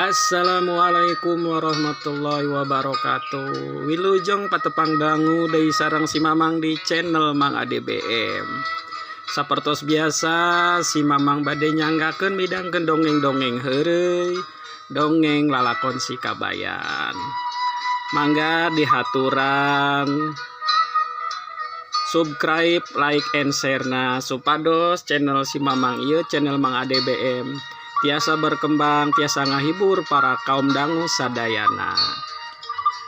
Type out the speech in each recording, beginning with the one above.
Assalamualaikum warahmatullahi wabarakatuh. Wilujeng patepang dangu deui sareng si Mamang di channel Mang ADBM. Sapertos biasa, si Mamang bade nyanggakeun midangkeun dongeng-dongeng heureuy, dongeng lalakon si Kabayan. Mangga dihaturan subscribe, like, and share na supados channel si Mamang ieu, channel Mang ADBM, tiasa berkembang, tiasa ngahibur para kaum dangu sadayana.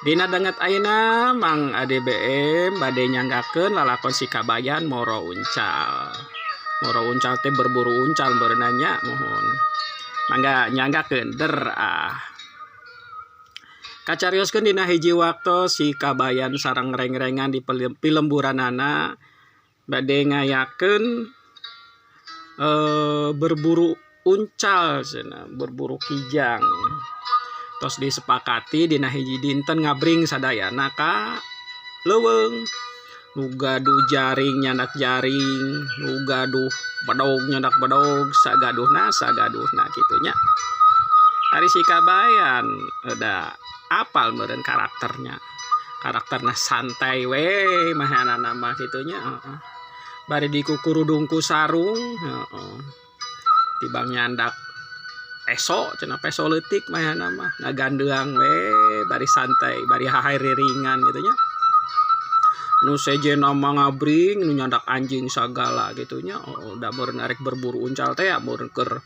Dina danget ayeuna, Mang ADBM bade nyanggakeun lalakon si Kabayan Moro Uncal. Moro Uncal teh berburu uncal berenanya. Mohon mangga nyanggakeun der ah. Kacarioskeun dina hiji waktu si Kabayan sareng reng-rengan di pilemburanana bade ngayakeun berburu uncal cenah, berburu kijang. Tos disepakati dina hiji dinten ngabring sadayana ka leuweung. Nu gaduh jaring nyandak jaring, nu gaduh bedog nyandak bedog, sagaduhna sagaduhna kitu nya. Ari si Kabayan da apal meureun karakternya, karakterna santai we mahanana mah kitu nya, heeh. Bari dikukurudung ku sarung, heeh. Tibang nyandak peso cenah, peso leutik mahana mah ngagandeang we bari santai, bari hahareuringan gitu nya. Nu sejenna mah ngabring, nu nyandak anjing sagala gitu nya. Oh, da meureun arek berburu uncal teh ya, meureun keur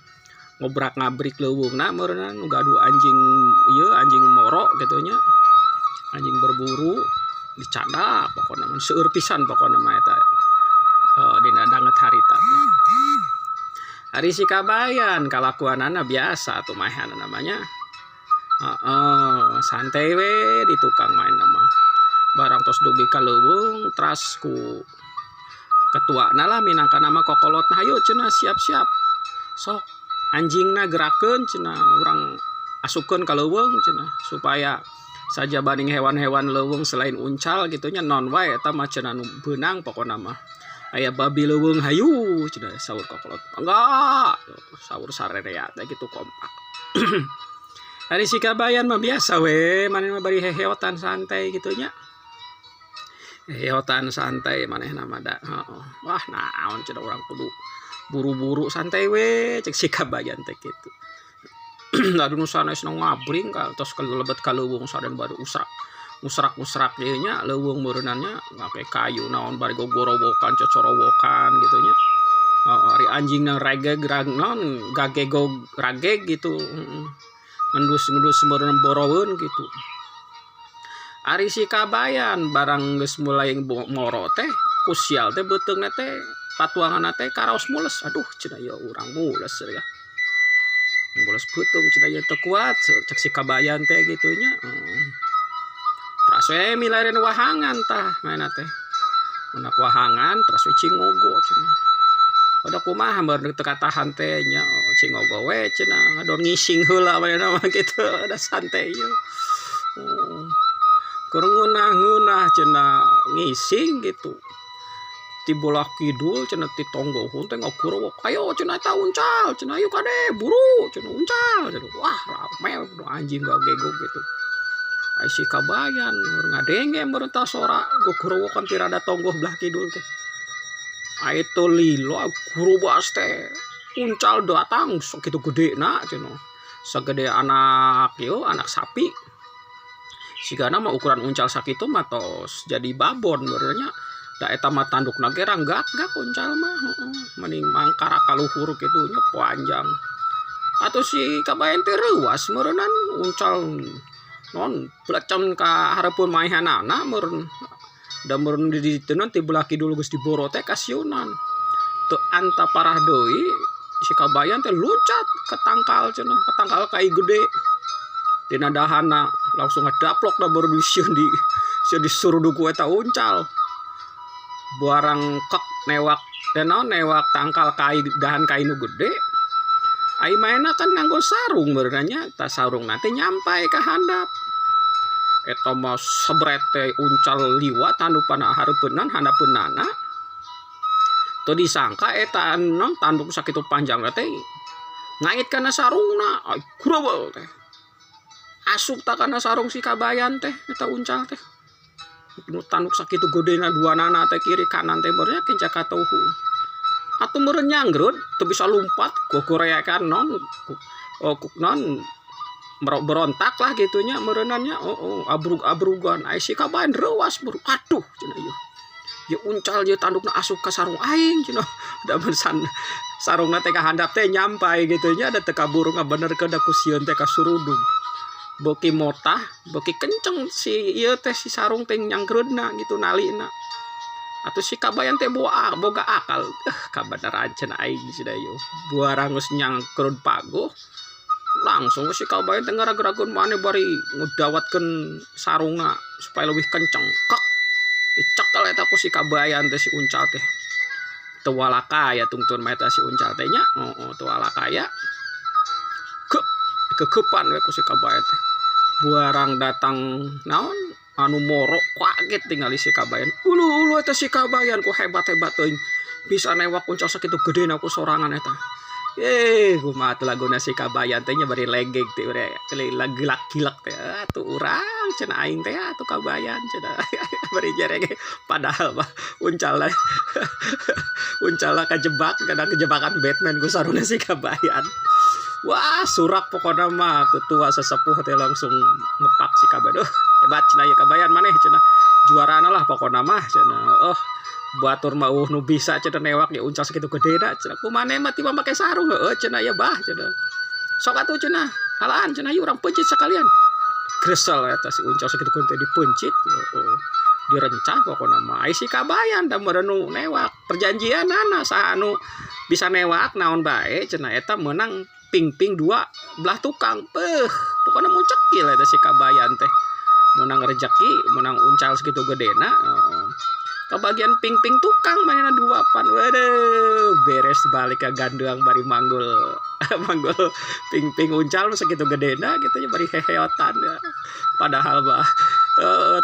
ngobrak ngabrik leuweungna meureunna. Nu gaduh anjing ieu, anjing moro gitu nya, anjing berburu dicandak. Pokona mah seueur pisan pokona mah eta dina danget harita teh. Ari si Kabayan kalakuanana biasa atuh maehana namanya. Heeh, santai we di tukang main mah. Barang tos dugi ka leuweung, teras ku ketuana lah, minangka nama kokolotna, "Hayu," cenah, "siap-siap. Sok anjingna gerakeun," cenah, "urang asupkeun ka leuweung," cenah, "supaya sajabaning hewan-hewan leuweung selain uncal gitu nya, naon wae eta mah cenah nu beunang pokona mah. Aya babi leuweung, hayu," cenah saur kokolot. "Enggak," saur sarerea teh gitu kompak. Ari si Kabayan mah biasa we, manehna mah bari heheotan santai gitu nya. Heheotan santai manehna mah da, heeh. "Wah, naon," cenah, "urang kudu buru-buru, santai we," cek si Kabayan teh kitu. Adu nu sanesna ngabring ka tos kalebet ka leuweung saden bari usrak. Usrak-usrak ieu nya leuweung meureunan nya, make kayu naon bari gogorowokan cocorowokan gitu nya. Heeh, ari anjingna regeg rag naon gagegog rageg gitu, heeh. Ngendus-ngendus meureun boroweun gitu. Ari si Kabayan barang geus mulai moro teh ku sial teh beuteungna teh patuanganna teh karaos mules. "Aduh," cenah, "ieu urang mules ya. Mules beuteung," cenah, "ieu teu kuat," cek si Kabayan teh gitu nya. Heeh. Teras we milarian wahangan tah manehna teh. Mendak wahangan teras we cingogo cenah. Udah kumaha meureun teu katahan teh nya, cingogo we cenah, ngadon ngising heula manehna mah kitu, da santai ieu. Oh. Keur ngeunah-ngeunah cenah ngising gitu. Ti bolah kidul cenah ti tonggohun teh ngagorowok, "Ayo," cenah, "eta uncal," cenah, "ayo kade buru," cenah, "uncal," cenah. Wah, rame anjing gagegog gitu. Ai si Kabayan ngadenge meureun tah sora gogorowokan ti rada tonggoh belah kidul teh. Ai teu lila gurubas teh uncal datang sakitu gedena cenah. Sagede anak ieu, anak sapi. Sigana mah ukuran uncal sakitu mah tos jadi babon meureun nya. Da eta mah tandukna ge ranggak-gak uncal mah, heeh. Mending mangkarak ka luhur kitu nya, panjang. Atuh si Kabayan teh reuas meureunan uncal non blecen ka hareupeun maehanana meureun. Da meureun di diteuna ti belah kidul geus diboro teh kasieunan. Teu anta parah deui si Kabayan teh luncat ke tangkal cenah, ka tangkal kai gede. Dina dahanna langsung ngadaplok da baru sieun di sieun disuruduk ku eta uncal. Barang kek newak teh naon newak tangkal kai, dahan kai nu gede. Ai maena kan nganggo sarung meureun nya, tah sarungna teh nyampai ka handap. Eta mah sebret teh uncal liwat handupana hareupeunna handapeunana. Teu disangka eta non tanduk sakitu panjangna teh ngait kana sarungna, ai gurewel teh. Asup tah kana sarung si kabayan teh eta uncal teh. Nu tanduk sakitu gedena duanana teh kiri kanan teh beureum kenca katuhu. Atuh meureun nyanggrud teu bisa lumpat gogoreakan non oh, non berontak lah gitunya meureunannya, oh, abrug-abrugan. Ai si kabayan reuas buru, aduh cenah, ieu ya uncal ieu tandukna asup ka sarung aing cenah. Da mun sarungna teh ka handap teh nyampai gitu nya, da teu kaburu ngabenerkeun da ku sieun teh kasurudug. Beuki motah beuki kenceng si ieu teh, si sarung teh nyanggrudna gitu nalina. Atuh si kabayan teh boga akal, eh, kabeneran cenah aing cenah ieu buarang geus nyangkrud paguh. Langsung si kabayan teh ngaragrageun maneh bari ngedawatkeun sarungna supaya lebih kenceng. Kek, dicekel eta ku si kabayan teh si uncal teh. Teu walakaya tungtun mah eta si uncal teh nya, oh, teu walakaya. Kek, dikekepan we ku si kabayan teh. Buarang datang naon anu moro, kaget tingali si kabayan. Ulu ulu, eta si kabayan ku hebat-hebat teuing bisa newak uncal sakitu gedena ku sorangan eta. Eh, kumaha tuh laguna si kabayan teh nya, bari legeg teh, bari gilak-gilak teh. Atuh urang cenah, aing teh atuh kabayan cenah, bari jerege. Padahal mah uncalna uncalna kajebak kana kejebakan Batman ku sarungna si kabayan. Wah, surak pokokna mah. Tua sesepuh teh langsung ngepak si kabayan. Oh, hebat cenah ya kabayan maneh cenah, juarana lah pokokna mah cenah. Oh, batur mah nu bisa cenah newak ya uncal sakitu gedena cenah, ku maneh mah tiba make sarung. Heueuh cenah ya bah cenah, sok atuh cenah, halaan cenah, yuk urang peuncit sekalian. Gresel eta si uncal sakitu gede dipeuncit. Oh, direncah pokokna mah. Ai si kabayan da meureun nu newak perjanjianana, saha anu bisa newak naon bae cenah eta meunang ping-ping dua belah tukang. Peuh, pokokna mun cekil eta si kabayan teh meunang rejeki, meunang uncal sakitu gedena. Oh, kebagian ping-ping tukang manehna dua pan. Waduh, beres balik ke ganduang bari manggul manggul ping-ping uncal sakitu gedena gitu ya, bari heheotan ya. Padahal mah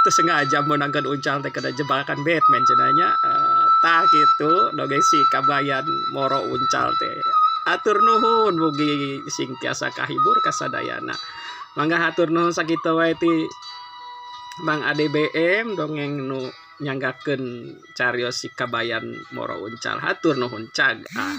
teu sengaja meunangkeun uncal teh, kena jebakan Batman cenah nya. Tah kitu dongeng si kabayan moro uncal teh. Atur nuhun, mugi sing tiasa kahibur kasadayana. Mangga, hatur nuhun, sakitu wae ti Mang ADBM dongeng nu nyanggakeun carios si kabayan moro uncal. Hatur nuhun, cag ah.